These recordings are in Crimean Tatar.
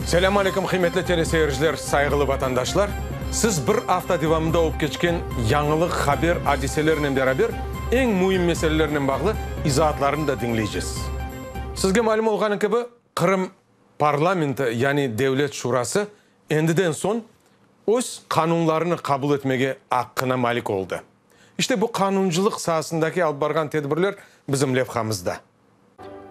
Selâm aleyküm, qıymetli teleseyirciler, sayğılı vatandaşlar! Siz bir afta devamında olıp keçken yañılıq, haber, adiselernen beraber eñ müim meselelernen bağlı izaatlarnı da diñleycesiz. Sizge malüm olğanı kibi, Qırım parlamenti, yani Devlet Şurası endiden soñ öz qanunlarını qabul etmege aqqına malik oldı. İşte bu qanuncılıq saasındaki alıp barğan tedbirler bizim levhamızda.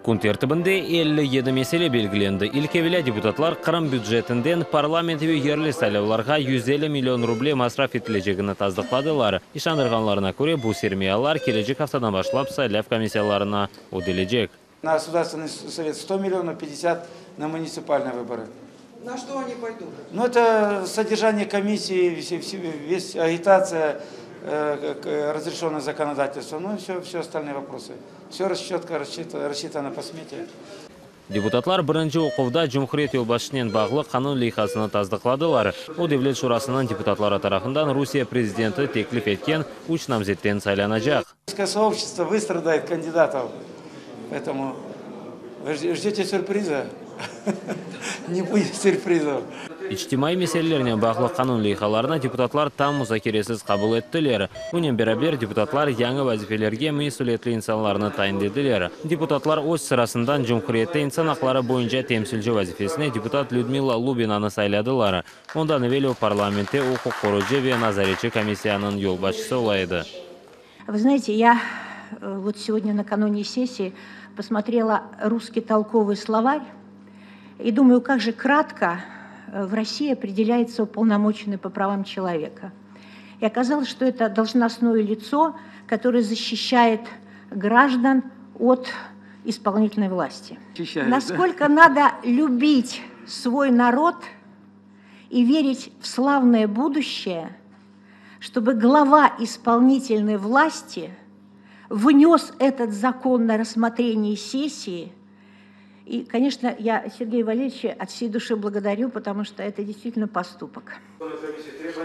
Kün tertibinde 57 mesele belgilendi. İlk evelâ deputatlar Qırım bücetinden parlament ve yerli saylavlarğa 150 million ruble masraf etilecegini tasdıqladılar. İşandırğanlarına köre, bu sermiyalar kelecek aftadan başlap saylav komissiyalarına ödelecek. На Государственный совет 100 миллионов, 50 на муниципальные выборы. На что они пойдут? Ну, это содержание комиссии, весь агитация, разрешенное законодательство, ну и все, все остальные вопросы. Все четко рассчитано по смете. Deputatlar birinci oquvda cumhuriyet yolbaşçısınen bağlı qanun leyhasını tasdıqladılar. O, Devlet şurasınıñ deputatları tarafından Rusiye prezidenti teklif etken üç namzetten saylanacaq. Сообщество выстрадает кандидатов, поэтому вы ждете сюрприза? Не будет сюрпризов. İçtimaiy meselelernen bağlı qanun leyhalarını deputatlar tam muzakeresiz qabul ettiler. Bunen beraber, deputatlar yañı vazifelerge mesülietli insanlarnı tayinlediler. Deputatlar öz sırasından cumhuriyette insan aqları boyunca temsilci vazifesine deputat Lüdmila Lubinanı sayladılar. Ondan evel o parlamentte uquq qorucı ve nazaretçi komissiyanıñ yolbaşçısı ola edi. Вы знаете, я вот сегодня накануне сессии посмотрела русский толковый словарь и думаю, как же кратко в России определяется уполномоченный по правам человека. И оказалось, что это должностное лицо, которое защищает граждан от исполнительной власти. Защищает, Насколько надо любить свой народ и верить в славное будущее, чтобы глава исполнительной власти внес этот закон на рассмотрение сессии. И, конечно, я Сергея Валерьевича от всей души благодарю, потому что это действительно поступок.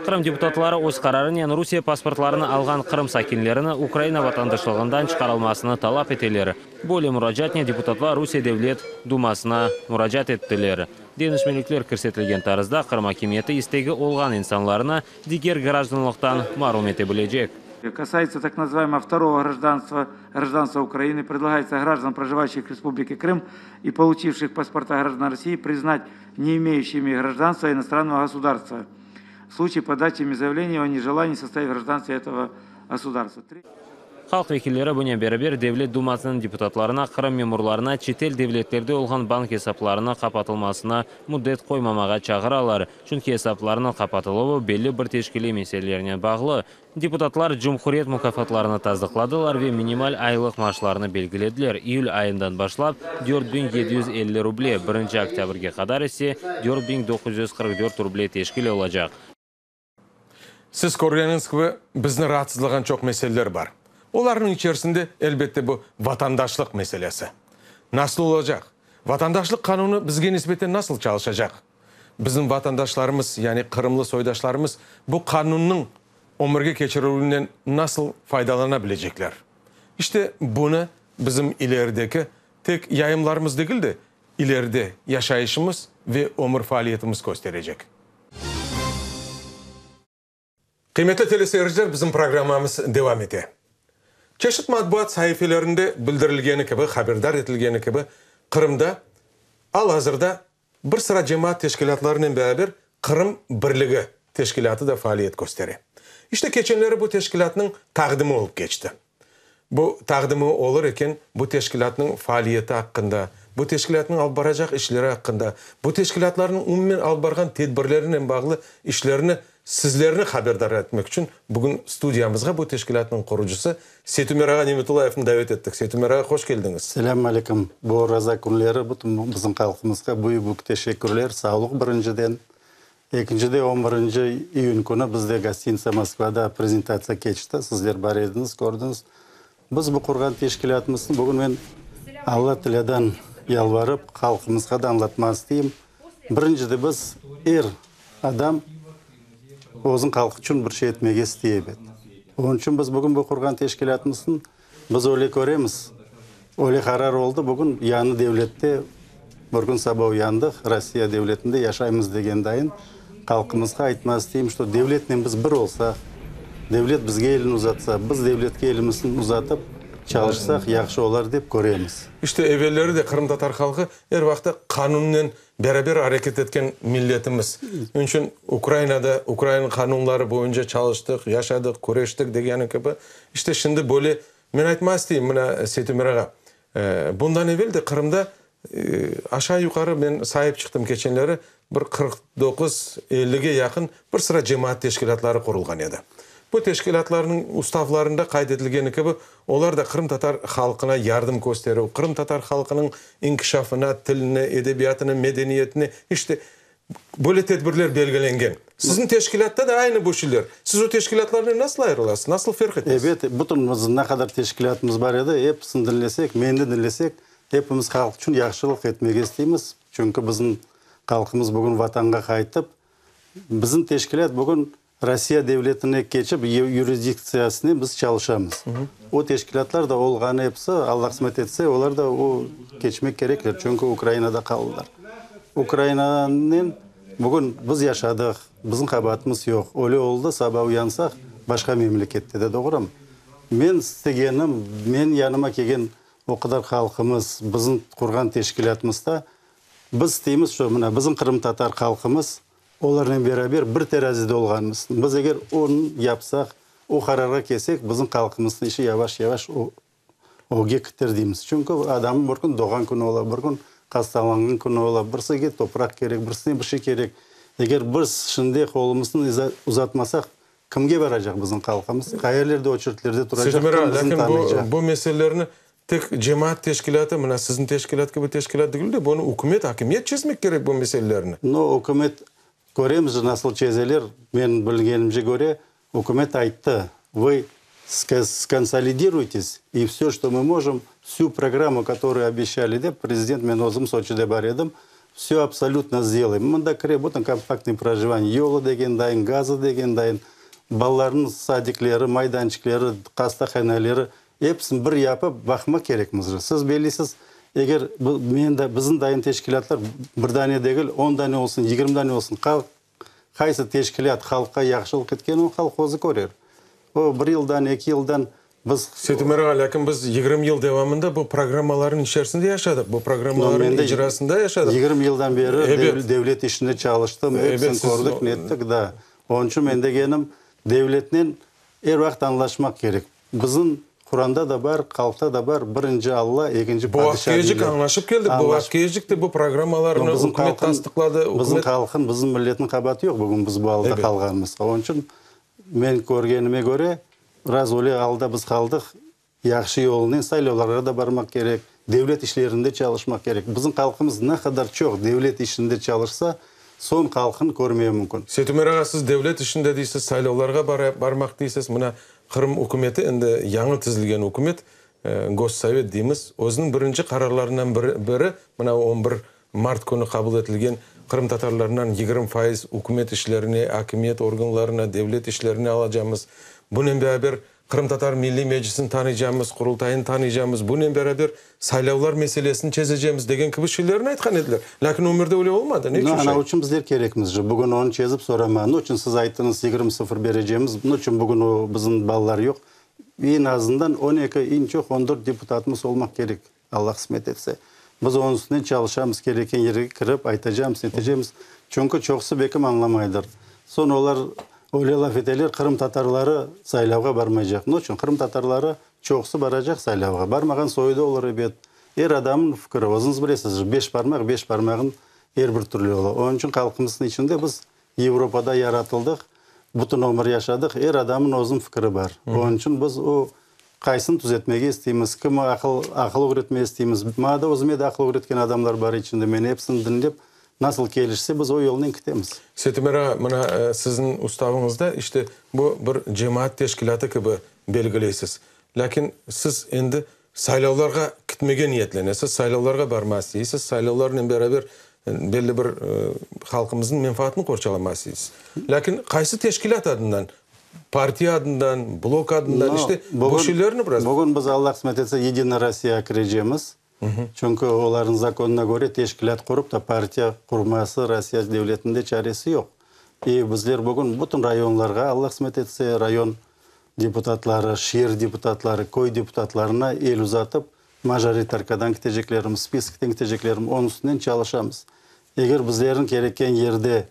Qırım deputatları öz qararınen Rusiye pasportlarını alğan Qırım sakinlerini Ukraina vatandaşlığından çıqarılmasını talap eteler. Böyle muracaatnen deputatlar Rusiye Devlet dumasına muracaat ettiler. Deñişmelikler kirsetilgen tarzda Qırım akimiyeti istegi olğan insanlarnı diger grajdanlıqtan marum ete bilecek. Касается так называемого второго гражданства, гражданства Украины, предлагается граждан, проживающих в Республике Крым и получивших паспорта граждан России, признать не имеющими гражданства иностранного государства в случае подачи ими заявления о нежелании состоять в гражданстве этого государства. Halq vekilleri bunen beraber Devlet dumasınıñ deputatlarına Qırım memurlarına çetel devletlerde olğan bank esaplarını qapatılmasına müddet qoymamağa çağıralar, çünki esaplarnıñ qapatıluvı belli bir teşkiliy meselelernen bağlı. Deputatlar cumhuriyet mukâfatlarını tasdıqladılar ve minimal aylıq maaşlarnı belgilediler, iyül ayından başlap 4750 ruble, birinci oktâbrge qadar ise 4944 ruble teşkil olacaq. Siz körgeniñiz kibi, bizni raatsızlağan çoq meseleler bar. Olarnıñ içerisinde, elbette, bu vatandaşlıq meselesi. Nasıl olacaq? Vatandaşlıq qanunı bizge nisbeten nasıl çalışacaq? Bizim vatandaşlarımız, yani qırımlı soydaşlarımız bu qanunnıñ ömürge keçirilüvinen nasıl faydalana bilecekler? İşte, bunı bizim ilerideki tek yayımlarımız degil de, ileride yaşayışımız ve ömür faaliyetimiz kösterecek. Qıymetli teleseyirciler, bizim programmamız devam ete. Çeşit matbuat saifelerinde bildirilgeni kibi, haberdar etilgeni kibi, Qırımda al-azırda bir sıra cemaat teşkilâtlarınen beraber Qırım birligi teşkilâtı da faaliyet köstere. İşte, keçenleri bu teşkilâtnıñ taqdimi olıp keçti. Bu taqdimi olur eken, bu teşkilâtnıñ faaliyeti aqqında, bu teşkilâtnıñ alıp baracaq işleri aqqında, bu teşkilâtlarnıñ umumen alıp barğan tedbirlerinen bağlı işlerini sizlerni haberdar etmek içün bugün studiyamızğa bu teşkilâtnıñ qurucısı Seytumer ağa Nimetullayevni davet ettik. Seytumer ağa, hoş keldiñiz. Selâm aleyküm. Bu oraza künleri bütün bizim halqımızğa büyük-büyük teşekkürler, sağlıq birinciden. Ekincide, on birinci iyün künü bizde Gostinitsa Moskvada prezentatsiya keçti, sizler bar ediñiz, kördiñiz. Biz bu qurğan teşkilâtımıznı bugün men Alla Tilâdan yalvarıp, halqımızğa da añlatmağa isteyim. Birincide, biz er adam özüniñ halqı içün bir şey etmege istey, ebet. Onıñ içün biz bugün bu qurğan teşkilâtımıznı biz öyle köremiz, öyle qarar oldı, bugün yañı devlette. Bir kün saba uyandıq, Rossiya devletinde yaşaymız degen dayın, halqımızğa aytmaq isteyim, şto devletnen biz bir olsaq, devlet bizge elini uzatsa, biz devletke elimizni uzatıp çalışsaq, yahşı olar dep köremiz. İşte, evelleri de qırımtatar halqı er vaqıtta qanunnen beraber areket etken milletimiz. Onıñ içün Ukrainada ukrain qanunları boyunca çalıştıq, yaşadıq, küreştik degeni kibi. İşte, şimdi böyle, men aytmaq isteyim, mına, Seytumer ağa, Bundan evel de Qırımda aşağı-yuqarı men sayıp çıqtım keçenleri, bir 49, ellige yaqın bir sıra cemaat teşkilâtları qurulğan edi. Bu teşkilâtlarnıñ ustavlarında qayd etilgeni kibi, olar da qırımtatar halqına yardım kösterüv, qırımtatar halqınıñ inkişafına, tiline, edebiyatına, medeniyetine, işte, Böyle tedbirler belgilengen. Siziñ teşkilâtta da aynı bu şeyler. Siz o teşkilâtlarnen nasıl ayırılasız, nasıl ferq etesiz? Ebet, bütün bizim ne qadar teşkilâtımız bar edi, episini diñlesek, meni de diñlesek, epimiz halq içün yahşılıq etmege isteymiz. Çünki bizim halqımız bugün Vatanğa qaytıp, bizim teşkilât bugün Rossiya devletine keçip, yurisdiktsiyasınen biz çalışamız. O teşkilâtlar da olğanı episi, Alla qısmet etse, olar da o keçmek kerekler, çünki Ukrainada qaldılar. Ukrainanen bugün biz yaşadıq, bizim qabaatımız yoq. Öyle oldı, saba uyansaq, başqa memlekette de, doğrumı? Men istegenim, men yanıma kelgen o qadar halqımız, bizim qurğan teşkilâtımızda biz isteymiz, şu, mına, bizim qırımtatar halqımız Olarnen beraber bir terazide olğanımız. Biz eger onı yapsaq, o qararğa kelsek, bizim halqımıznıñ işi yavaş-yavaş ögge kiter deymiz. Çünki adamnıñ bir kün doğğan künü ola, bir kün hastalanğan künü ola, birisige topraq kerek, birisine bir şey kerek. Eger biz şimdi qolumıznı uzatmasaq, kimge baracaq bizim halqımız? Qayerlerde oçeretlerde turacaq, kim bizni tanıycaq? Lâkin bu meselelerni Tek cemaat teşkilâtı, mına siziñ teşkilât kibi teşkilât degil de, bunı ükümet, akimiyet çezmek kerek bu meselelerni. No, ükümet, köremiz nasıl çezeler, men bilgenimce köre, ükümet ayttı, vı skonsolidiruytes, i vse, çto mı mojım, vsü programmu, kotoruyu obeşçali dep, prezident, men özüm Soçide bar edim, vse absolütno sdelayem. Mında kire bütün kompaktnıy projivaniye, yolu degen dayın, gazı degen dayın, balalarnıñ sadikleri, maydançıkleri, hastahaneleri, Episini bir yapıp baqmaq kerekmiz. Siz bellisiz, eger men de, bizim dayın teşkilâtlar bir dane degil, on dane olsun, 20 dane olsun, halq, qaysı teşkilât halqqa yahşılıq etken, o halq özü körer. O bir yıldan, eki yıldan biz. Seytumer ağa, lâkin biz 20 yıl devamında bu programmalarnıñ içerisinde yaşadıq, bu programmalarnıñ icrasında yaşadıq. 20 yıldan beri devlet işinde çalıştım, episini kördik, nettik, da. Onıñ içün men degenim, devletnen er vaqıt añlaşmaq kerek. Bizim Quranda da bar, halqta da bar, birinci Alla, ekinci Bu padişa vaqtgecik deyler. añlaşıp keldik, bu vaqtgecik de bu programmalarnı Bizim ükümet halqın, tasdıqladı, bizim ükümet. halqın, bizim milletniñ qabaatı yoq bugün biz bu alda Ebet. qalğanımızğa. Onıñ içün men körgenime köre, biraz öyle alda biz qaldıq, yahşı yolnen saylavlarğa da barmaq kerek, devlet işlerinde çalışmaq kerek. Bizim halqımız ne qadar çoq devlet işinde çalışsa, soñ halqını körmege mümkün. Seytumer ağa, siz devlet işinde deysiz, saylavlarğa barmaq deysiz, mına Qırım ükümeti, endi yañı tizilgen ükümet, Gossovet deymiz, özüniñ birinci qararlarından biri, mına on bir mart künü qabul etilgen qırımtatarlarından 20% ükümet işlerine, akimiyet organlarına, devlet işlerine alacamız, bunen beraber Qırımtatar Milliy Meclisini tanıycamız, Qurultayını tanıycamız, bunen beraber saylavlar meselesini çezecemiz degen kibi şeylerni aytqan ediler. Lâkin ömürde öyle olmadı. Ne içün şay? Ana içün bizler kerekmiz. Bugün onı çezip sorama. Ne içün siz ayttıñız 20 sıfır berecemiz, ne içün bugün o bizim balalar yoq? Eñ azından 12, eñ çoq 14 deputatımız olmaq kerek, Alla qısmet etse. Biz onıñ üstünden çalışamız, kerekken yerge kirip aytacamız, netecemiz. Çünki çoqusı bekim añlamaydır. Soñ olar öyle laf eteler, qırımtatarları saylavğa barmaycaq. Ne içün? Qırımtatarları çoqusı baracaq saylavğa. Barmağan soyu da olur ebet. Er adamnıñ fikri, özüñiz bilesiz, beş parmaq beş parmağın er bir türlü ola. Onıñ içün halqımıznıñ içinde biz Avropada yaratıldıq, bütün ömür yaşadıq, er adamnıñ özüniñ fikri bar. Onıñ içün biz o qaysını tüzetmege isteymiz, kim aqıl, aqıl ögretmege isteymiz. Maña da özüme de aqıl ögretken adamlar bar içinde, men episini diñlep, nasıl kelişse, biz o yolnen ketemiz. Seytumer ağa, mına siziñ ustavıñızda işte bu bir cemaat teşkilâtı kibi belgileysiz. Lâkin siz endi saylavlarğa ketmege niyetlenesiz, saylavlarğa barmağa isteysiz, saylavlarnen beraber belli bir halqımıznıñ menfaatını qorçalamağa isteysiz. Lâkin qaysı teşkilât adından, partiya adından, blok adından, işte bu şeylerni biraz. Bugün biz, Alla qısmet etse, Yedinaya Rossiyağa kirecemiz. Çünki olarnıñ zakonına köre teşkilât qurıp da partiya qurması Rossiya devletinde çaresi yoq. İ bizler bugün bütün rayonlarğa, Alla qısmet etse, rayon deputatları, şeer deputatları, köy deputatlarına el uzatıp, majoritarkadan kiteceklerimiz, spiskten kiteceklerimiz, onıñ üstünden çalışamız. Eger bizlerniñ kerekken yerde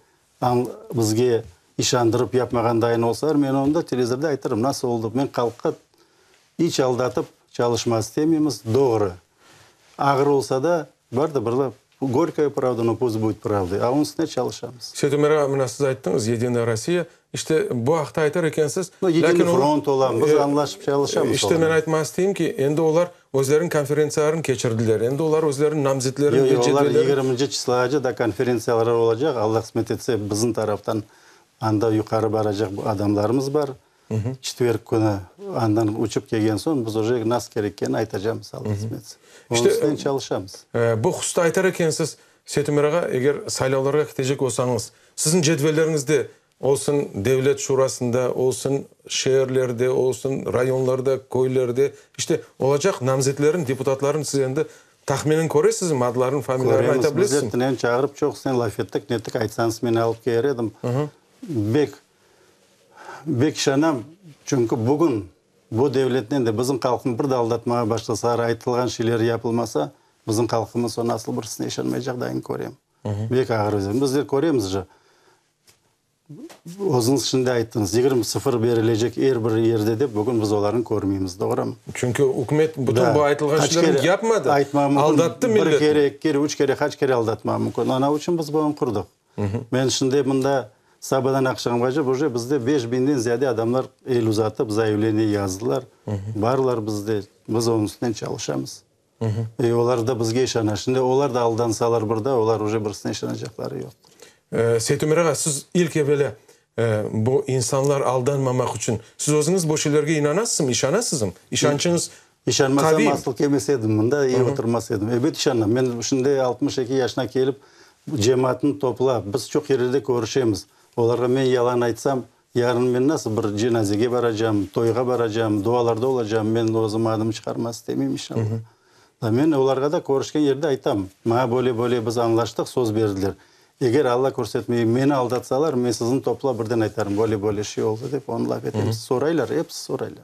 bizge işandırıp yapmağan dayın olsalar, men onı da televizorda aytırım, nasıl oldı, men halqqa iç aldatıp çalışma istemeymiz, doğru, ağır olsa da, bar da bir Gorkaya pravda, no pust budet pravdой, a onıñ üstünde çalışamız. Seytumer ağa, mına siz ayttıñız, Yedinaya Rossiya, işte bu aqta aytar ekensiz, No, Yedinıy front olam, biz añlaşıp çalışamız. İşte men aytmaq isteyim ki, endi olar özleriniñ konferentsiyalarını keçirdiler, endi olar özleriniñ namzetlerini ve cedvellerini. Yoq, olar yigirminci çislağace da konferentsiyaları olacaq, Alla qısmet etse, bizim taraftan anda yuqarı baracaq adamlarımız bar. Çetverg künü andan uçıp kelgen soñ, biz uje nasıl kerekkenini aytacamız, Alla qısmet etse. Onıñ üstünden çalışamız. Bu hususta aytar ekensiz, Seytumer ağa, eger saylavlarğa ketecek olsañız, siziñ cedvelleriñizde olsun Devlet şurasında, olsun şeerlerde, olsun rayonlarda, köylerde, işte, olacaq namzetlerniñ, deputatlarnıñ siz endi tahminin köresizmi, adlarını, familiyalarını ayta Köremiz. bilesizmi? Bizler tünevin çağırıp çoqusınen laf ettik, nettik, aytsañız men alıp kelir edim. Bek Bek işanam, çünki bugün bu devletnen de bizim halqnı bir de aldatmağa başlasalar, aytılğan şeyler yapılmasa, bizim halqımız o nasıl birisine işanmaycaq dayın körem. Bek ağır vaziyet. Bizler köremiz je, özüñiz şimdi ayttıñız, 20 sıfır berilecek er bir yerde dep, bugün biz olarnı körmeymiz, doğrumı? Çünki ükümet bütün bu aytılğan şeylerni yapmadı, aldattı milletni. Bir kere, eki kere, üç kere, qaç kere aldatmağa mümkün? Ana içün biz bunı qurdıq. Men şimdi mında sabadan aqşamğace uje bizde 5000-den ziyade adamlar el uzatıp zayavleniye yazdılar. Barlar bizde, biz onıñ üstünden çalışamız. E, olar da bizge işana. Şimdi olar da aldansalar bir da, olar uje birisine işanacaqları yoqtır. Seytumer ağa, siz ilk evelâ bu insanlar aldanmamaq içün, siz özüñiz bu şeylerge inanasızmı, işanasızmı? İşançıñız İşanmasam, qaviymi? asıl kelmez edim mında, iyi oturmaz edim. Ebet işanam. Men şimdi 62 yaşına kelip, cemaatnı toplap, biz çoq yerlerde körüşemiz. Olarğa men yalan aytsam, yarın men nasıl bir cenazege baracam, toyğa baracam, dualarda olacam, men özüm adım çıqarmaz istemeyim inşallah. Da men olarğa da körüşken yerde aytam, maña böyle-böyle biz añlaştıq, söz berdiler. Eger Alla körsetmey, meni aldatsalar, men sizni toplap birden aytarım, böyle-böyle şey oldı dep, onı laf etemiz. Soraylar, episi soraylar.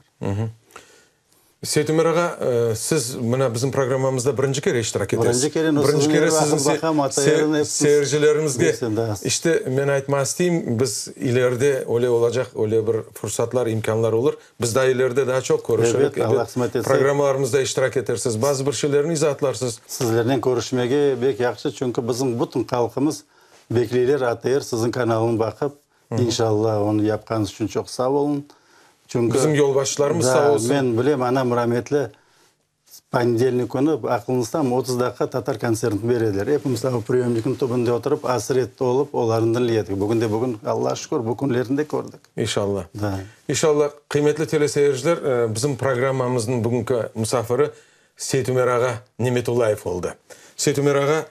Seytumer ağa, siz mına bizim programmamızda birinci kere iştirak etesiz. Birinci kere, no Birinci siziñ kere er vaqıt siziñ baqam, ATR-ni epimiz seyircilerimizge, bilsin, da. işte, men aytmaq isteyim, biz ileride öyle olacaq, öyle bir fursatlar, imkânlar olur, biz daa ileride daa çoq körüşerik, Ebet, Alla qısmet etse. Programmalarımızda iştirak etersiz, bazı bir şeylerni izaatlarsız. Sizlernen körüşmege bek yahşı, çünki bizim bütün halqımız bekleyler ATR siziñ kanalını baqıp, İnşallah, onı yapqanıñız içün çoq sağ oluñ. Çünki Bizim yolbaşçılarımız sağ Da, olsun. men bilem, anam rametli ponedelnik künü, aqlıñızdamı, 30 daqqa tatar kontsertini berediler. Epimiz o priyomnikniñ tübünde oturıp, asret olıp, olarnı diñley edik. Bugün de bugün, Allağa şükür, bu künlerni de kördik. İnşallah. Da. İnşallah. Qıymetli teleseyirciler, bizim programmamıznıñ bugünki musafiri Seytumer ağa Nimetullayev oldı. Seytumer ağa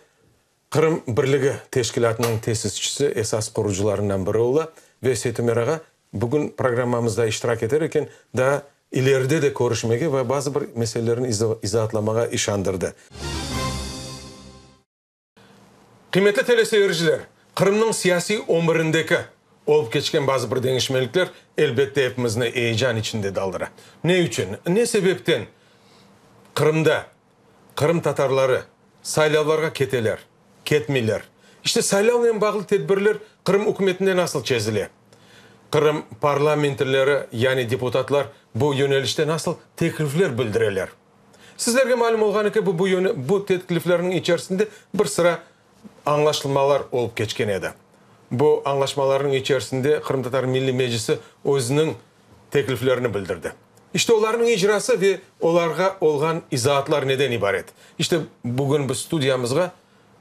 Qırım birligi teşkilâtınıñ tesisçisi, esas qurucılarından biri ola ve Seytumer ağa bugün programmamızda iştirak eter eken, daa ileride de körüşmege ve bazı bir meselelerni izaatlamağa işandırdı. Qıymetli teleseyirciler, Qırımnıñ siyasiy ömürindeki olıp keçken bazı bir deñişmelikler, elbette, epimizni eyecan içinde daldıra. Ne içün, ne sebepten Qırımda qırımtatarları saylavlarğa keteler, ketmeyler? İşte saylavnen bağlı tedbirler Qırım ükümetinde nasıl çezile? Qırım parlamenterleri, yani deputatlar bu yönelişte nasıl teklifler bildireler? Sizlerge malüm olğanı kibi, bu bu tekliflerniñ içerisinde bir sıra añlaşılmalar olıp keçken edi. Bu añlaşmalarnıñ içerisinde Qırımtatar Milliy Meclisi özüniñ tekliflerini bildirdi. İşte olarnıñ icrası ve olarğa olğan izaatlar neden ibaret? İşte bugün biz studiyamızğa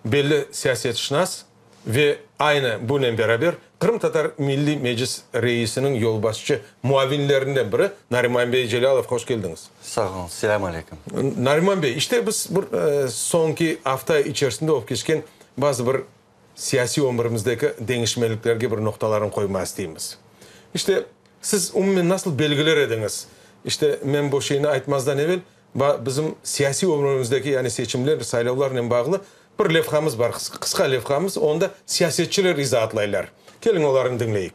belli siyasetşınas ve aynı bunen beraber Qırımtatar Milliy Meclis reisiniñ yolbaşçı muavinlerinden biri Nariman bey Celâlov, hoş keldiñiz. Sağ oluñ. Selâm aleyküm. Nariman bey, işte biz bir soñki afta içerisinde olıp keçken bazı bir siyasiy ömürimizdeki deñişmeliklerge bir noqtalarını qoymağa isteymiz. İşte, siz umumen nasıl belgiler ediñiz? İşte, men bu şeyni aytmazdan evel. Bizim siyasiy ömrümizdeki, yani seçimler, saylavlarnen bağlı bir levhamız bar, qısqa levhamız, onda siyasetçiler izaatlaylar. Keliñ, olarnı diñleyik.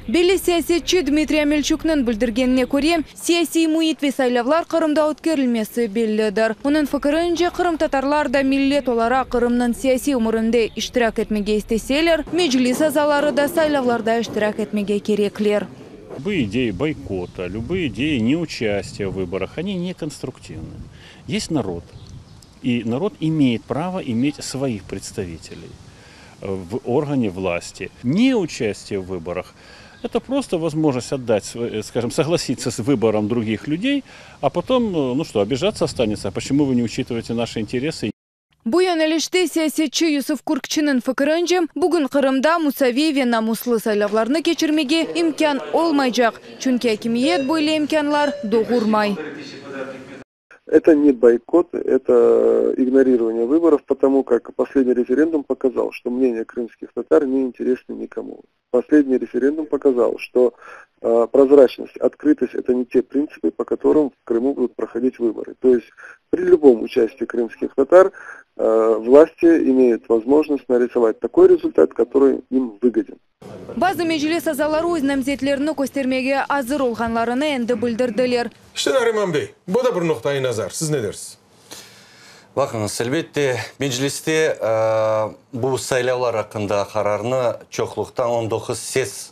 Belli siyasetçi Dmitriy Omelçuknıñ bildirgenine köre, siyasiy müit ve saylavlar Qırımda ötkerilmesi bellidir. Onıñ fikirince, qırımtatarlar da millet olaraq Qırımnıñ siyasiy ömürinde iştirak etmege isteseler, Meclis azaları da saylavlarda iştirak etmege kerekler. Любые идеи бойкота, любые идеи неучастия в выборах, они не конструктивны. Есть народ, и народ имеет право иметь своих представителей в органе власти. Неучастие в выборах – это просто возможность отдать, скажем, согласиться с выбором других людей, а потом, ну что, обижаться останется, а почему вы не учитываете наши интересы? Bu yönelişte siyasetçi Yusuf Kürkçiniñ fikirince, bugün Qırımda musaviy ve namuslı saylavlarnı keçirmege imkân olmaycaq, çünki akimiyet böyle imkânlar doğurmay. Это не бойкот, это игнорирование выборов, потому как последний референдум показал, что мнение крымских татар не интересно никому. Последний референдум показал, что прозрачность, открытость – это не те принципы, по которым в Крыму будут проходить выборы. То есть при любом участии крымских татар власти имеют возможность нарисовать такой результат, который им выгоден. Bazı Meclis azaları öz namzetlerini köstermege azır olğanlarını endi bildirdiler. İşte Nariman bey, bu da bir noqtaiy nazar. Siz ne dersiz? Baqıñız, elbette, Mecliste bu saylavlar aqqında qararnı çoqluqtan 19 ses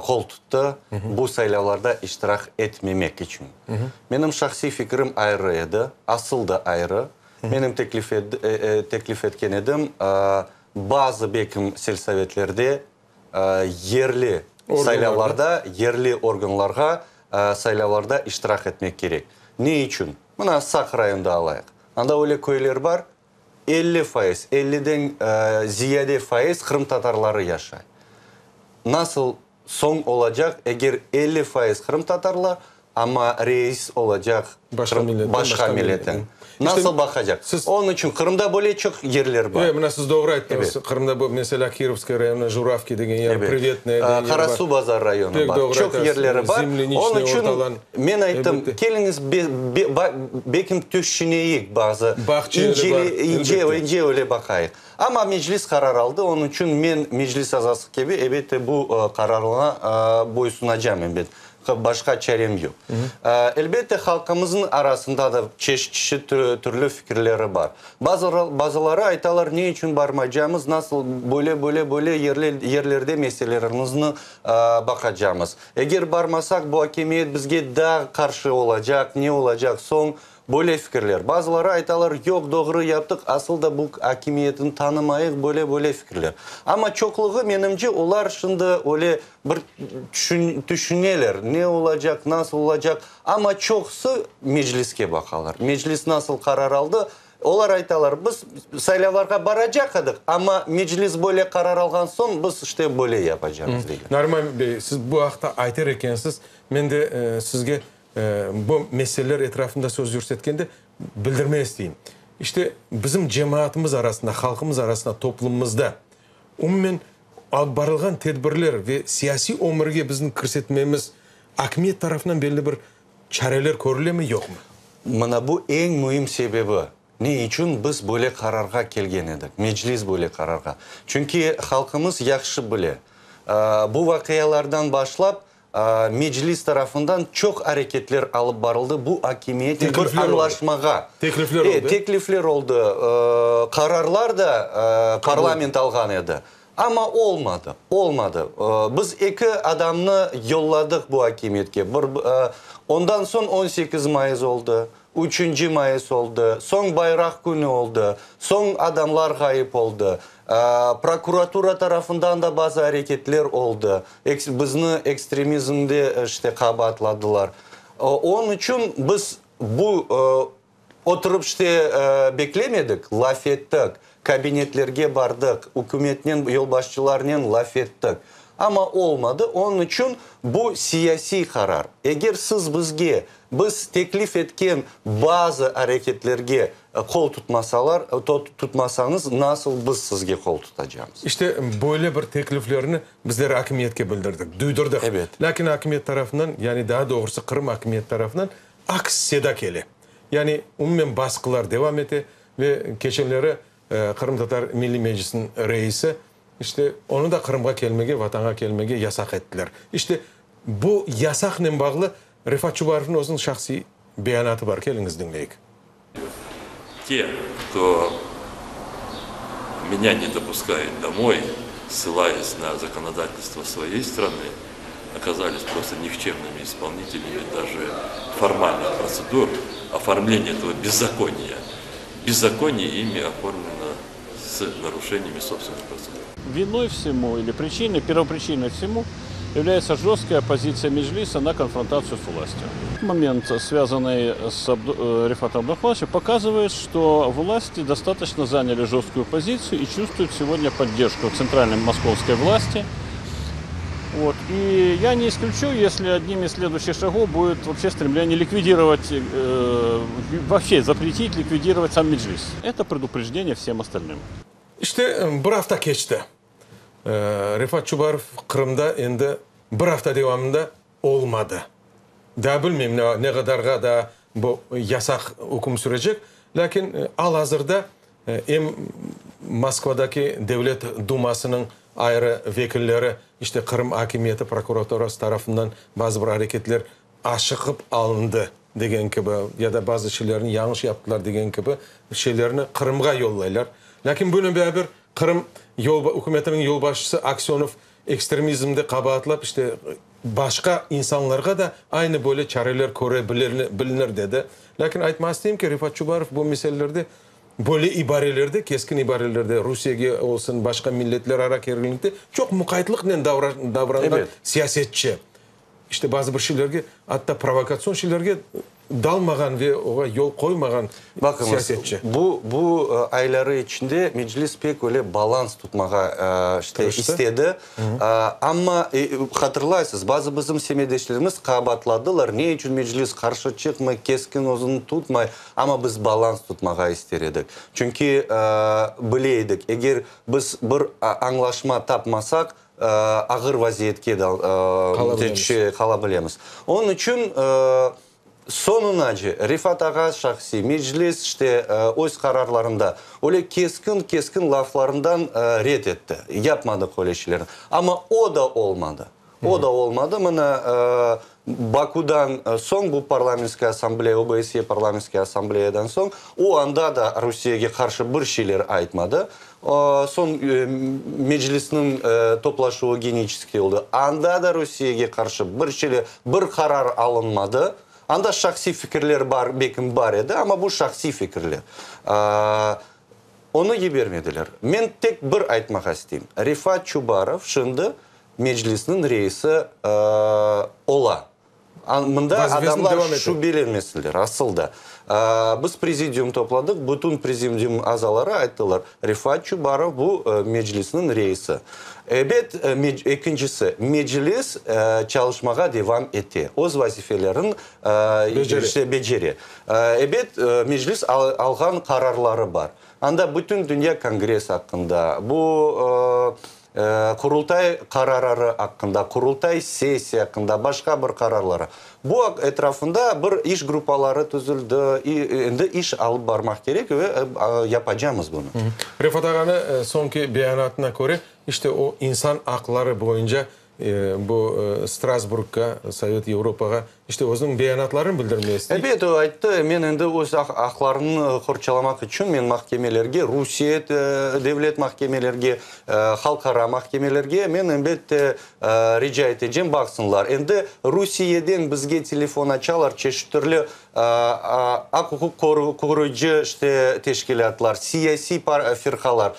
qol tuttı bu saylavlarda iştirak etmemek içün. Menim şahsiy fikrim ayrı edi, asıl da ayrı. Menim teklif, teklif etken edim, bazı belkim selsovetlerde yerli saylavlarda, yerli organlarğa saylavlarda iştirak etmek kerek. Ne içün? Mına Saq rayonında alayıq. Anda öyle köyler bar, 50%, 50-den ziyade faiz qırımtatarları yaşay. Nasıl soñ olacaq, eger 50% qırımtatarlar, amma reis olacaq başqa milletten, başqa başqa milletten. milletten. Nasıl baqacaq? Siz- Onıñ içün Qırımda böyle çoq yerler bar. Evet, mına siz doğru ayttıñız. Qırımda bu, mesela, Kirovskiy rayonı, Juravki degen yer, Privetnoye degen yer bar. Qarasuvbazar rayonı Pek bar. doğru Çoq aytasız. yerleri bar. Zemleniçniy, Onıñ içün Ortalan. men ayttım, Elbette. keliñiz belkim tüşüneyik bazı Bağçaeli ince, bar, ince, elbette. ince öyle baqayıq. Amma Meclis qarar aldı, onıñ içün men Meclis azası kibi, elbette, bu qararına boysunacağım, elbet. Başqa çarem yoq. Elbette, halqımıznıñ arasında da çeşit türlü fikirleri bar. Bazıları aytalar, ne içün barmaycağımız, nasıl böyle, böyle, böyle yerlerde meselelerimizni baqacağımız. Eger barmasaq, bu akimiyet bizge daa qarşı olacaq, ne olacaq soñ, böyle fikirler. Bazıları aytalar, yoq, doğru yaptıq, asıl da bu akimiyetni tanımayıq, böyle, böyle fikirler. Amma çoqluğı, menimce, olar şimdi öyle bir tüşüneler, ne olacaq, nasıl olacaq, amma çoqusı Mecliske baqalar. Meclis nasıl qarar aldı, olar aytalar, biz saylavlarğa baracaq edik, amma Meclis böyle qarar alğan soñ, biz işte böyle yapacağımız deyler. Nariman bey, siz bu aqta aytar ekensiz, men de sizge bu meseleler etrafında söz yürsetkende bildirmege isteyim. İşte bizim cemaatımız arasında, halqımız arasında, toplumımızda umumen alıp barılğan tedbirler ve siyasiy ömürge bizni kirsetmemiz akimiyet tarafından belli bir çareler körülemi, yoqmı? Mına bu eñ müim sebebi, ne içün biz böyle qararğa kelgen edik, Meclis böyle qararğa. Çünki halqımız yahşı bile, bu vaqialardan başlap Meclis tarafından çoq areketler alıp barıldı bu akimiyetnen bir Teklifler oldı. añlaşmağa. Teklifler oldı. Teklifler oldı, qararlar da parlament alğan edi. Amma olmadı, olmadı. Biz eki adamnı yolladıq bu akimiyetke. Bir, ondan soñ 18 mayıs oldı, üçünci mayıs oldı, soñ Bayraq künü oldı, soñ adamlar ğayıp oldı. Prokuratura tarafından da bazı areketler oldı. Bizni ekstremizmde işte qabaatladılar. Onıñ içün biz bu oturıp işte beklemedik, laf ettik, kabinetlerge bardıq, ükümetnen, yolbaşçılarnen laf ettik. Amma olmadı. Onıñ içün bu siyasiy qarar. Eger siz bizge, biz teklif etken bazı areketlerge qol tutmasalar, tutmasañız, nasıl biz sizge qol tutacağımız? İşte böyle bir tekliflerni bizler akimiyetke bildirdik, duydurdıq. Ebet. Lâkin akimiyet tarafından, yani daa doğrusı Qırım akimiyet tarafından aks seda kele. Yani umumen basqılar devam ete ve keçenleri Qırımtatar Milliy Meclisiniñ reisi, işte, onı da Qırımğa kelmege, Vatanğa kelmege yasaq ettiler. İşte, bu yasaqnen bağlı Refat Çubarovnıñ özüniñ şahsiy beyanatı bar, keliñiz diñleyik. Te, kto menâ ne dopuskayet domoy, ssılayas na zakonodatelstvo svoyey strany, okazalis prosto nikçemnımi ispolnitelyami daje formalnıh protsedur oformleniya etogo bezzakoniya. Bezzakoniye imi oformleno s naruşeniyami sobstvennıh protsedur. Vinoy vsemu ili pričinoy, pervopриçinoy vsemu является жесткая позиция Меджлиса на конфронтацию с властью. Момент, связанный с Рефатом Абдухалашевым, показывает, что власти достаточно заняли жесткую позицию и чувствуют сегодня поддержку центральной московской власти. Вот. И я не исключу, если одним из следующих шагов будет вообще стремление ликвидировать, э, вообще запретить ликвидировать сам Меджлис. Это предупреждение всем остальным. İşte, bir afta keçti. Refat Çubarov Qırımda endi bir afta devamında olmadı. Daa bilmeyim, ne qadarğa daa bu yasaq üküm sürecek, lâkin al-azırda em Moskvadaki Devlet Dumasınıñ ayrı vekilleri, işte Qırım akimiyeti, prokuraturası tarafından bazı bir areketler aşıqıp alındı degen kibi ya da bazı şeylerni yañlış yaptılar degen kibi şeylerni Qırımğa yollaylar. Lâkin bunen beraber Qırım ükümetiniñ yolbaşçısı Aksönov ekstremizmde qabaatlap, işte, başqa insanlarğa da aynı böyle çareler köre bilinir, dedi. Lâkin aytmağa isteyim ki, Refat Çubarov bu meselelerde böyle ibarelerde, keskin ibarelerde, Rusiyege olsun, başqa milletlerara kerginlikte çoq muqaytlıqnen davranğan siyasetçi. İşte, bazı bir şeylerge, atta provokatsion şeylerge dalmağan ve oña yol qoymağan siyasetçi. Baqıñız, bu, bu ayları içinde Meclis pek öyle balans tutmağa, işte, istedi. Amma, hatırlaysız, bazı bizim semetdeşlerimiz qabaatladılar, ne içün Meclis qarşı çıqmay, keskin özüni tutmay, amma biz balans tutmağa ister edik. Çünki bile edik, eger biz bir añlaşma tapmasaq, ağır vaziyetke qala bilemiz. Onıñ içün soñunace Refat ağa şahsiy, Meclis işte öz qararlarında öyle keskin-keskin laflarından red etti. Yapmadıq öyle şeylerni. Amma o da olmadı. O da olmadı. Mına Bakudan soñ bu Parlamentskaya assambleya, OBSYE Parlamentskaya assambleyadan soñ o anda da Rusiyege qarşı bir şeyler aytmadı. Soñ Meclisniñ toplaşuvı Geniçeskte oldı. Anda da Rusiyege qarşı bir şeyler, bir qarar alınmadı. Anda şahsiy fikirler bar, belkim bar edi, amma bu şahsiy fikirler. Onı yibermediler. Men tek bir aytmağa isteyim, Refat Çubarov şimdi Meclisniñ reisi ola. Mında adamlar şübelenmesinler, asıl da. Biz prezidium topladıq, bütün prezidium azaları ayttılar, Refat Çubarov bu Meclisniñ reisi. Ebet, ekincisi, Meclis çalışmağa devam ete, öz vazifelerin becere. Ebet, Meclis alğan qararları bar. Anda Bütündünya kongress aqqında, bu Qurultay qarararı aqqında, Qurultay sessiya aqqında, başqa bir qararları. Bu etrafında bir iş gruppaları tüzüldi, endi iş alıp barmaq kerek ve yapacamız bunı. Refat ağanı soñki beyanatına köre, işte o insan aqları boyunca Bu Strasburgga, Sovet Avropağa, işte, özüniñ beyanatlarını bildirmeye istey. Ebet, o ayttı, men endi öz aqlarımnı qorçalamaq içün men mahkemelerge, Rusiye devlet mahkemelerge, halqara mahkemelerge men, elbette, rica etecem, baqsınlar. Endi Rusiyeden bizge telefon açalar, çeşit türlü aq-uquq qoruyıcı işte teşkilâtlar, siyasiy firqalar.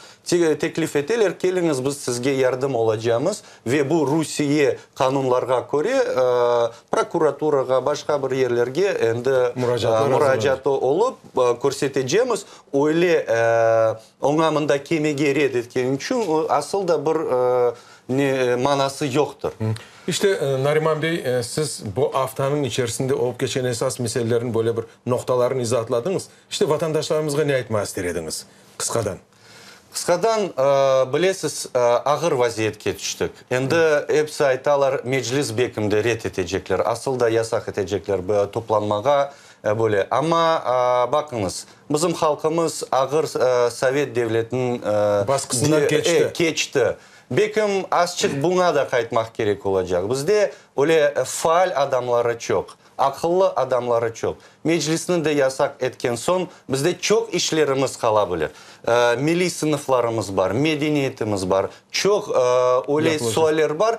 Teklif eteler, keliñiz, biz sizge yardım olacamız ve bu Rusiye qanunlarğa köre prokuraturağa, başqa bir yerlerge endi muracaat olıp körsetecemiz. Öyle oña mında kelmege red etkeni içün asıl da bir manası yoqtır. İşte, Nariman bey, siz bu aftanıñ içerisinde olıp keçken esas meselelerniñ böyle bir noqtalarını izaatladıñız. İşte, vatandaşlarımızğa ne aytmağa ister ediñiz? Qısqadan. Qısqadan, bilesiz, ağır vaziyetke tüştik. Endi episi aytalar, Meclis bekimdi red etecekler, asıl da yasaq etecekler toplanmağa. Böyle. Amma, baqıñız, bizim halqımız ağır sovet devletiniñ Basqısından keçti. Keçti. Belkim, azçıq buña da qaytmaq kerek olacaq. Bizde öyle faal adamları çoq, aqıllı adamları çoq. Meclisni de yasaq etken soñ, bizde çoq işlerimiz qala bilir. Milliy sınıflarımız bar, medeniyetimiz bar, çoq öyle sualler bar,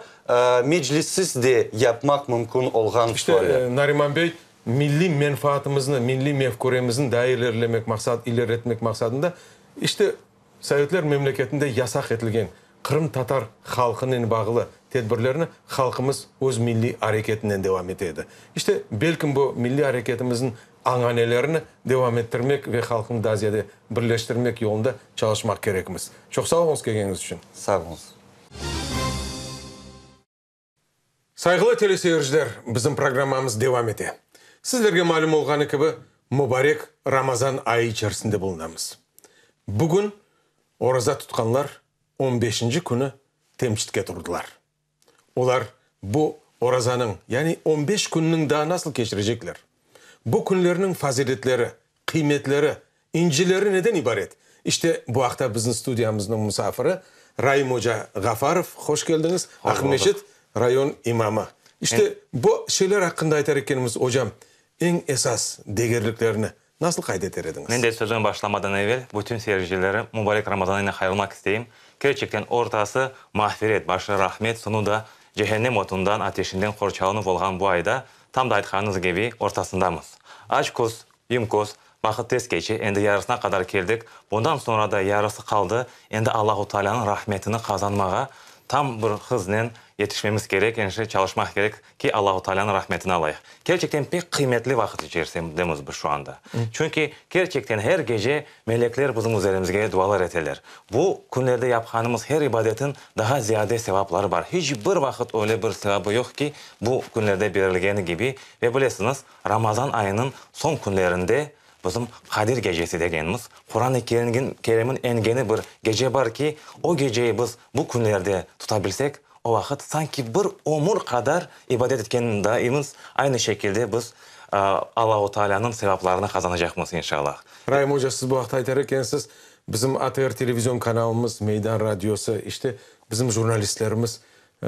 Meclissiz de yapmaq mümkün olğan sualler. İşte, Nariman bey, milliy menfaatımıznı, milliy mefküremizni daa ilerilemek maqsad, ileriletmek maqsadında, işte, Sovetler memleketinde yasaq etilgen qırımtatar halqınen bağlı tedbirlerni halqımız öz milliy areketinen devam ete edi. İşte, belkim bu milliy areketimizniñ añanelerini devam ettirmek ve halqnı daa ziyade birleştirmek yolunda çalışmaq kerekmiz. Çoq sağ oluñız kelgeniñiz içün. Sağ oluñız. Sayğılı teleseyirciler, bizim programmamız devam ete. Sizlerge malüm olğanı kibi, mubarek Ramazan ayı içerisinde bulunamız. Bugün oraza tutqanlar on beşinci künü temçitke turdılar. Olar bu orazanıñ, yani on beş künniñ daa nasıl keçirecekler? Bu künlerniñ faziletleri, qıymetleri, incileri neden ibaret? İşte, bu aqta bizim studiyamıznıñ musafiri Raim oca Ğafarov. Hoş keldiñiz, Aqmeçit rayon imamı. İşte, bu şeyler aqqında aytar ekenimiz, ocam, eñ esas degerliklerni nasıl qayd eter ediñiz? Men de sözüme başlamadan evel bütün seyircileri mubarek Ramazan ile hayırlamaq isteyim. Kerçekten ortası mağfiret, başı rahmet, soñu da cehennem otundan, ateşinden qorçalanuv olğan bu ayda, tam da aytqanıñız kibi, ortasındamız. Aç köz, yum köz, vaqıt tez keçe, endi yarısına qadar keldik, bundan soñra da yarısı qaldı, endi Allahu Taalânıñ rahmetini qazanmağa tam bir hıznen yetişmemiz kerek, enşi çalışmaq kerek ki, Allahu Taalânıñ rahmetini alayıq. Kerçekten pek qıymetli vaqıt içerisindemiz biz şu anda. Çünki kerçekten her gece melekler bizim üzerimizge dualar eteler. Bu künlerde yapqanımız her ibadetin daha ziyade sevapları bar. Hiç bir vaqıt öyle bir sevabı yoq ki, bu künlerde berilgeni kibi. Ve bilesiñiz, Ramazan ayınıñ soñ künlerinde bizim Qadir gecesi degenimiz, Quran-ı Kerimniñ engeni bir gece bar ki, o geceyi biz bu künlerde tutabilsek, o vaqıt sanki bir ömür qadar ibadet etkenindayımız, aynı şekilde biz Allahu Taalânıñ sevaplarını qazanacaqmız, inşallah. Raim oca, siz bu aqta aytar ekensiz, bizim ATR televizion kanalımız, Meydan radiosı, işte, bizim jurnalistlerimiz,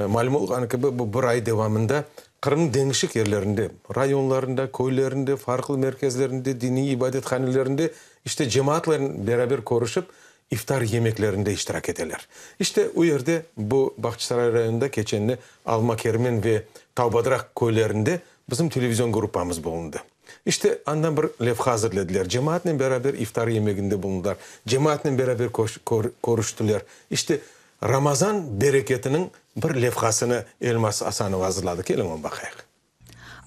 malüm olğanı kibi, bu bir ay devamında Qırımnıñ deñişik yerlerinde, rayonlarında, köylerinde, farqlı merkezlerinde, diniy ibadethanelerinde, işte, cemaatlen beraber körüşip, iftar yemeklerinde iştirak eteler. İşte, o yerde, bu Bağçasaray rayonında keçende Alma Kermen ve Tavbadraq köylerinde bizim televizion gruppamız bulundı. İşte, andan bir levha azırlediler. Cemaatnen beraber iftar yemeginde bulundılar. Cemaatnen beraber körüştiler. İşte, Ramazan bereketiniñ bir levhasını Elmaz Asanova azırladı. Keliñ, onı baqayıq.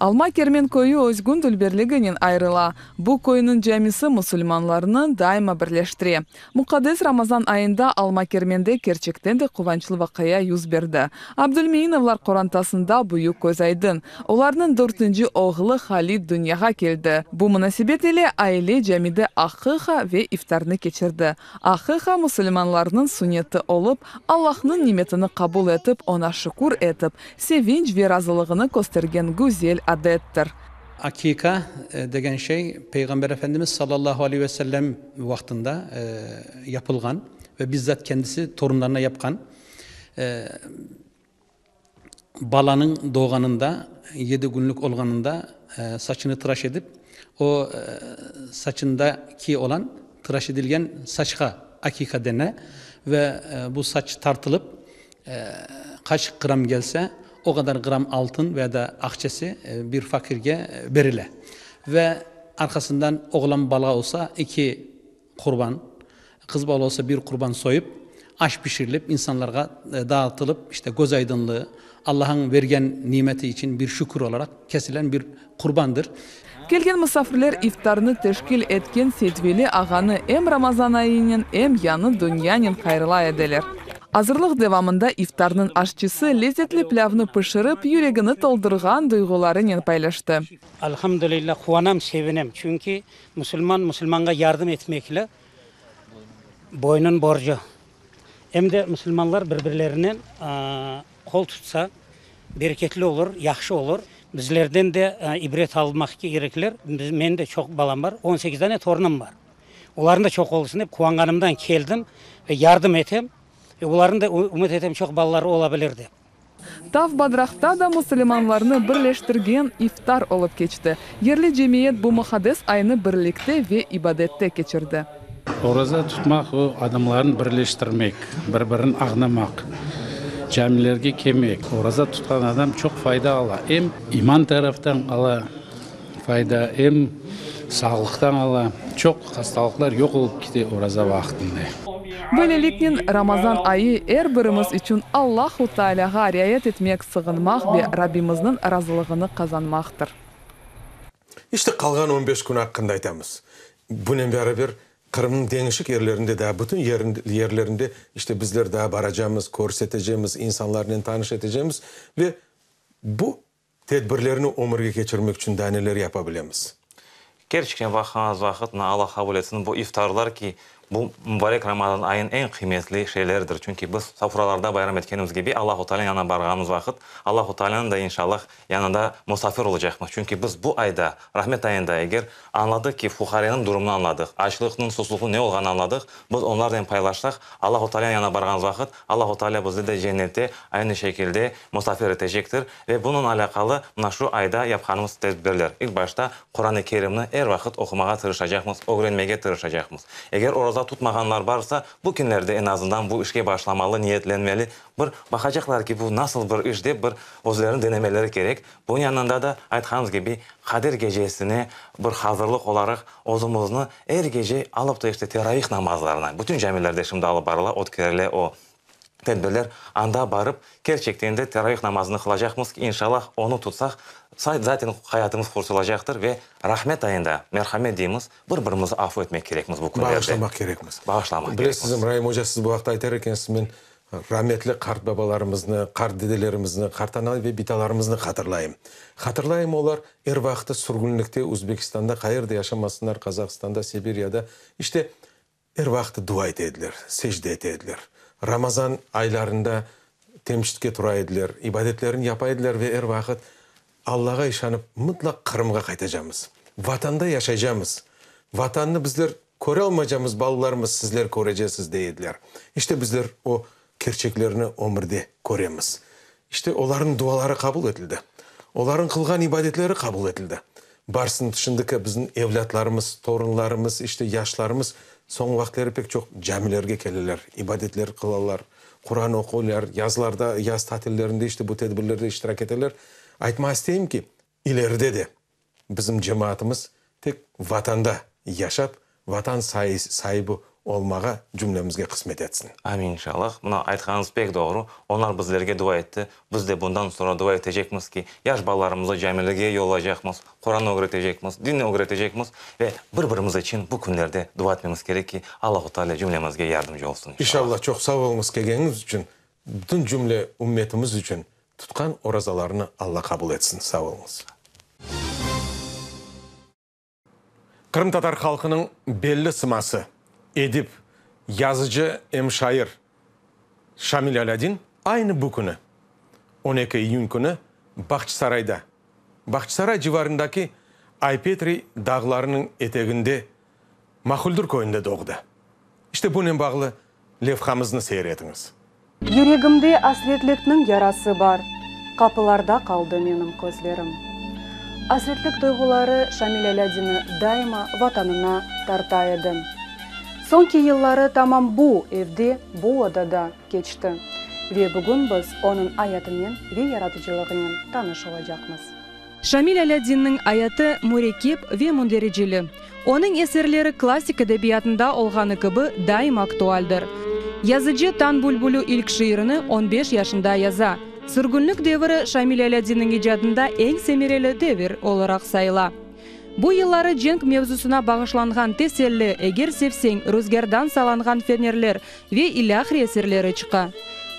Alma Kermen köyü özgün dülberliginen ayrıla. Bu köyniñ camisi musulmanlarnı daima birleştire. Muqaddes Ramazan ayında Alma Kermende kerçekten de quvançlı vaqia yüz berdi. Abdulmeinovlar qorantasında büyük közaydın, olarnıñ dörtünci oğlu Halid dünyağa keldi. Bu munasebet ile aile camide aqiqa ve iftarnı keçirdi. Aqiqa musulmanlarnıñ sunneti olıp, Allahnıñ nimetini qabul etip, oña şükür etip, sevinç ve razılığını köstergen güzel adettir. Akika degen şey Peyğamber Efendimiz sallallahu aleyhi ve sellem vaqtında yapılğan ve bizzat kendisi torunlarına yapqan. Balanıñ doğğanında, yedi künlük olğanında saçını tıraş edip, o saçındaki olan tıraş edilgen saçqa akika dene ve bu saç tartılıp, qaç gram kelse, o qadar gram altın veya da aqçesi bir fakirge berile. Ve arqasından oğlan bala olsa, eki qurban, qız bala olsa bir qurban soyıp, aş pişirilip, insanlarğa dağıtılıp, işte köz aydınlığı, Allahnıñ bergen nimeti içün bir şükür olaraq kesilen bir qurbandır. Kelgen musafirler iftarnı teşkil etken Seytveli ağanı em Ramazan ayınen, em yañı dünyanen hayırlay ediler. Azırlıq devamında iftarnıñ aşçısı lezetli plâvnı pişirip, yüregini toldurğan duyğularınen paylaştı. Alhamdulillah, quvanam, sevinem, çünki Musulman musulmanğa yardım etmekle boynun borcu. Em de musulmanlar bir-birlerinen qol tutsa, bereketli olur, yahşı olur. Bizlerden de ibret almaq kerekler. Menim de çoq balam bar, on sekiz dane torunım bar. Olarnıñ da çoq olsun dep quvanğanımdan keldim ve yardım etem. Ve olarnıñ da, ümüt etem, çoq balaları ola bilir dep. Tav Badraqta da musulmanlarnı birleştirgen iftar olıp keçti. Yerli cemiyet bu muqaddes aynı birlikte ve ibadette keçirdi. Oraza tutmaq, o, adamlarnı birleştirmek, bir-birini añlamaq, camilerge kelmek. Oraza tutqan adam çoq fayda ala, em iman taraftan ala fayda, em sağlıqtan ala. Çoq hastalıqlar yoq olıp kete oraza vaqtında. Böyleliknen, Ramazan ayı er birimiz içün Allahu Taalâğa riayet etmek, sığınmaq ve Rabbimizniñ razılığını qazanmaqtır. İşte, qalğan on beş kün aqqında aytamız. Bunen beraber, Qırımnıñ deñişik yerlerinde daa, bütün yerlerinde, işte, bizler daa baracamız, körsetecemiz, insanlarnen tanış etecemiz ve bu tedbirlerni ömürge keçirmek içün daa neler yapa bilemiz? Kerçekten, baqğanıñız vaqıt, mına, Alla qabul etsin, bu iftarlar ki, Bu mubarek Ramazan ayınıñ eñ qıymetli şeyleridir, çünki biz sofralarda bayram etkenimiz kibi, Allahu Taalânıñ yanına barğanımız vaqıt, Allahu Taalânıñ da, inşallah, yanında musafir olacaqmız. Çünki biz bu ayda, Rahmet ayında, eger añladıq ki, fuqareniñ durumını añladıq, açlıqnıñ, susluqnıñ ne olğanını añladıq, biz onlarnen paylaşsaq, Allahu Taalânıñ yanına barğanımız vaqıt, Allahu Taalâ bizni de cennette aynı şekilde musafir etecektir. Ve bunıñ alâqalı mına şu ayda yapqanımız tedbirler. İlk başta Quran-ı Kerimni er vaqıt oqumağa tırışacaqmız, ögrenmege tırışacaqmız. Eger oraza tutmağanlar barsa, bu künlerde eñ azından bu işke başlamalı, niyetlenmeli, bir baqacaqlar ki, bu nasıl bir iş dep bir özlerini denemeleri kerek. Bunıñ yanında da, aytqanımız kibi, Qadir gecesine bir hazırlıq olaraq özümizni er gece alıp da işte teravih namazlarına, bütün camilerde şimdi alıp barıla, ötkerile o tedbirler, anda barıp, kerçekten de teravih namazını qılacaqmız ki, inşallah, onı tutsaq, zaten hayatımız qurtulacaqtır ve Rahmet ayında, merhamet deymiz, bir-birimizni afu etmek kerekmiz bu künlerde. Bağışlamaq kerekmiz. Bağışlamaq kerekmiz. Bilesiz, İbraim oca, siz bu aqta aytar ekensiz, men rametli qartbabalarımıznı, qartdedelerimizni, qartana ve bitalarımıznı hatırlayım. Hatırlayım, olar er vaqıtı sürgünlikte, Özbekistanda, qayerde yaşamasınlar, Qazahistanda, Sibiryada, işte, Er vaqıt dua ete ediler, secde ete ediler. Ramazan aylarında temçitke tura ediler, ibadetlerini yapa ediler ve er vaqıt Allağa işanıp, mıtlaq Qırımğa qaytacamız, Vatanda yaşaycamız, Vatannı bizler köre almaycamız, balalarımız, sizler körecesiz, dey ediler. İşte bizler o kerçeklerni ömürde köremiz. İşte olarnıñ duaları qabul etildi. Olarnıñ qılğan ibadetleri qabul etildi. Barsın, şimdiki bizim evlâtlarımız, torunlarımız, işte yaşlarımız soñ vaqıtları pek çoq camilerge keleler, ibadetler qılalar, Quran oquylar, yazlarda, yaz tatillerinde işte bu tedbirlerde iştirak eteler. Aytmağa isteyim ki, ileride de Bizim cemaatımız tek Vatanda yaşap, Vatan saibi olmağa cümlemizge qısmet etsin. Amin, inşallah. Mına, aytqanıñız pek doğru. Onlar bizlerge dua etti. Biz de bundan soñra dua etecekmiz ki, yaş balalarımıznı camilerge yollaycaqmız, Quran ögretecekmiz, dinni ögretecekmiz ve bir-birimiz içün bu künlerde dua etmemiz kerek ki, Allahu Teala cümlemizge yardımcı olsun, inşallah. İnşallah. Çoq sağ oluñız kelgeniñiz içün. Bütün cümle ümmetimiz içün tutqan orazalarını Alla qabul etsin. Sağ oluñız. Qırımtatar halqınıñ belli sıması, edip, yazıcı em şair Şamil Alâdin aynı bu künü, 12 iyün künü Bağçasarayda, Bağçasaray civarındaki Ay-Petri dağlarınıñ eteginde Mahuldür köyünde doğdı. İşte bunen bağlı levhamıznı seyir etiñiz. Yüregimde asretlikniñ yarası bar, Qapılarda qaldı menim közlerim. Asretlik duyğuları Şamil Alâdinni daima Vatanına tarta edi. Soñki yılları tamam bu evde, bu odada keçti. Ve bugün biz onıñ ayatınen ve yaratıcılığınen tanış olacaqmız. Şamil Alâdinniñ ayatı mürekkep ve mündericeli. Onıñ eserleri klassik edebiyatında olğanı kibi daim aktualdir. Yazıcı Tañ bülbülü ilk şiirini on beş yaşında yaza. Sürgünlik deviri Şamil Alâdinniñ icadında eñ semereli devir olaraq sayıla. Bu yılları cenk mevzusına bağışlanğan Teselli, Eger sevseñ, Ruzgârdan salanğan fenerler ve ilâhre eserleri çıqa.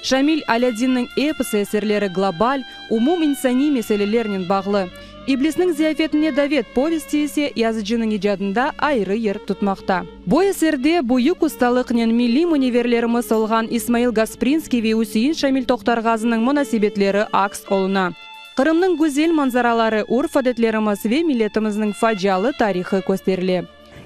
Şamil Alâdinniñ episi eserleri global, umuminsaniy meselelernen bağlı. İblisniñ ziyafetine davet povesti ise yazıcınıñ icadında ayrı yer tutmaqta. Bu eserde büyük ustalıqnen milliy münevverlerimiz olğan İsmail Gasprinskiy ve Üsein Şamil Toqtarğazınıñ munasebetleri aks oluna. Qırımnıñ güzel manzaraları, urf-adetlerimiz ve milletimizniñ facialı tarihı kösterile.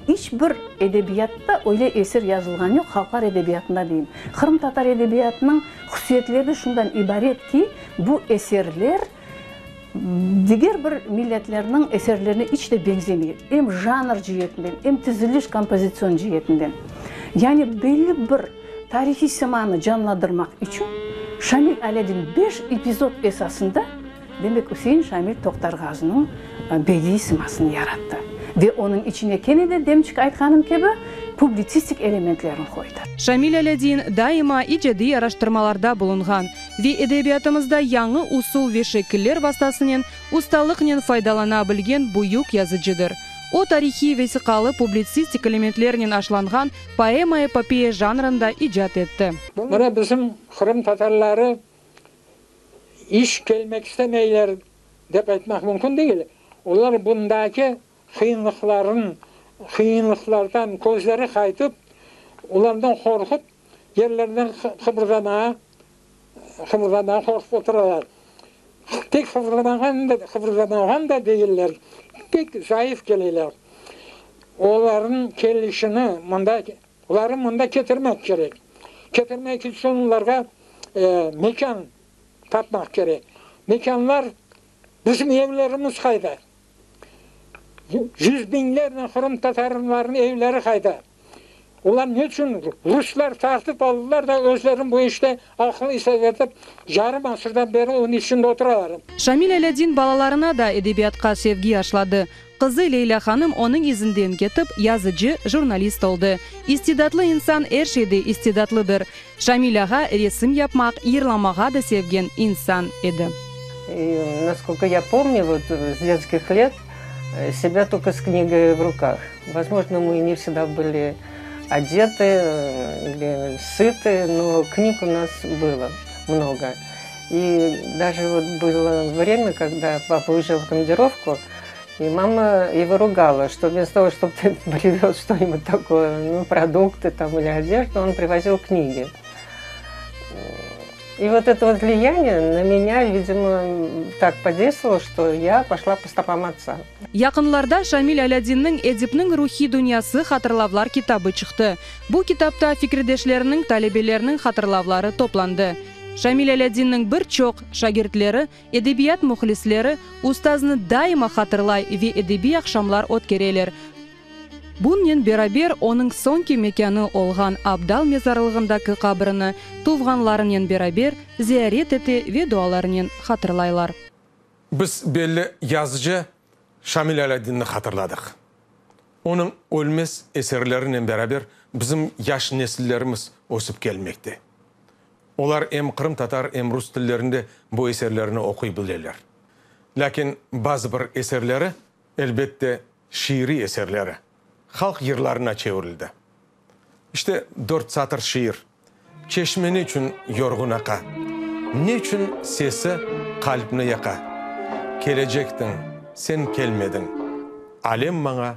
İç bir edebiyatta öyle eser yazılğanı yoq, halqlar edebiyatında deyim. Qırımtatar edebiyatınıñ hususiyetleri de şundan ibaret ki, bu eserler diger bir milletlerniñ eserlerine iç de beñzemey, em janr cietinden, em tiziliş kompozitsion cietinden. Yani belli bir tarihiy simanı canlandırmaq içün Şamil Alâdin beş epizod esasında, demek, Üsein Şamil Toqtarğazınıñ bediiy simasını yarattı ve onıñ içine kene de, demçik aytqanım kibi, publitsistik elementlerini qoydı. Şamil Alâdin daima icadiy araştırmalarda bulunğan ve edebiyatımızda yañı usul ve şekiller vastasınen ustalıqnen faydalana bilgen büyük yazıcıdır. O, tarihiy vesiqalı publitsistik elementlernen aşlanğan poema-epopeya janrında icat etti. Mına bizim qırımtatarları iç kelmek istemeyler dep aytmaq mümkün degil. Olar bundaki qıyınlıqların, qıyınlıqlardan közleri qaytıp, olardan qorqıp, yerlerinden qıbırdamağa, qıbırdamağa qorqıp oturalar. Pek qıbırdamağan da, qıbırdamağan da degiller, pek zayıf keleler. Olarnıñ kelişini mında, olarnı mında ketirmek kerek. Ketirmek içün olarğa mekân tapmaq kerek. Mekânlar, bizim evlerimiz qayda? Yüz biñlernen qırımtatarlarnıñ evleri qayda? Olar ne içün ruslar tartıp aldılar da özlerini bu işte aqıl isap etip, yarım asırdan beri onıñ içinde oturalar? Şamil Alâdin balalarına da edebiyatqa sevgi aşladı. Qızı Leylâ hanım onıñ izinden ketip, yazıcı, jurnalist oldı. İstidatlı insan er şeyde istidatlıdır. Şamil ağa resim yapmaq, yırlamağa da sevgen insan edi. И, naskolko ya pomnyu, vot s detskih let sebâ tolko s knigой v rukah. Vozmojno, mı ne vsegda byli odety ili sıty, no knig u nas bylo mnogo. I daje vot bylo vremâ, kogda papa uezžal v komandirovku, i mama ego rugala, çto vmesto togo, çtob ty privez çto-nibud takoe, nu, produkty tam ili odejdu, on privozil knigi. I vot eto vot vliyanie na menya, vidimo, tak podeystvovalo, çto ya poşla po stopam ottsa. Yaqınlarda Şamil Alâdinniñ Edipniñ ruhiy dünyası hatırlavlar kitabı çıqtı. Bu kitapta fikirdeşleriniñ, talebeleriniñ hatırlavları toplandı. Şamil Alâdinniñ bir çoq şagirtleri, edebiyat mühlisleri ustaznı daima hatırlay ve edebiy aqşamlar ötkereler. Bunnen beraber onıñ soñki mekânı olğan Abdal mezarlığındaki qabrini tuvğanlarınen beraber ziyaret ete ve dualarınen hatırlaylar. Biz belli yazıcı Şamil Alâdinni hatırladıq. Onıñ ölmez eserlerinen beraber bizim yaş nesillerimiz ösip kelmekte. Olar em qırımtatar, em rus tillerinde bu eserlerni oquy bileler. Lâkin bazı bir eserleri, elbette, şiiriy eserleri, halq yırlarına çevirildi. İşte, dört satır şiir, Çeşme neçün yorğun aqa? Neçün sesi qalpni yaqa? Kelecektiñ, sen kelmediñ, Alem maña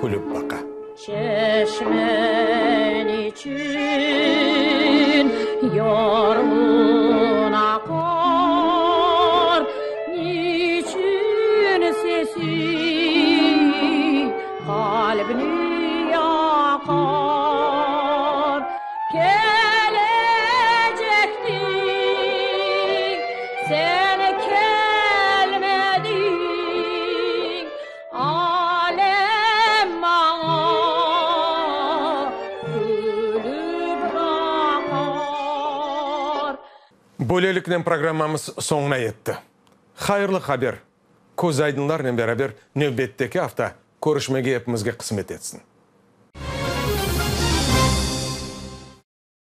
külüp baqa. Çeşme niçün yorğun aqar, Niçün sesi qalbni yaqar? Kelecektiñ, sen kelmediñ, Alem maña külüp baqar. Böyleliknen programmamız soñuna yetti. Hayırlı haber, közaydınlarnen beraber nevbetteki afta körüşmege epimizge qısmet etsin.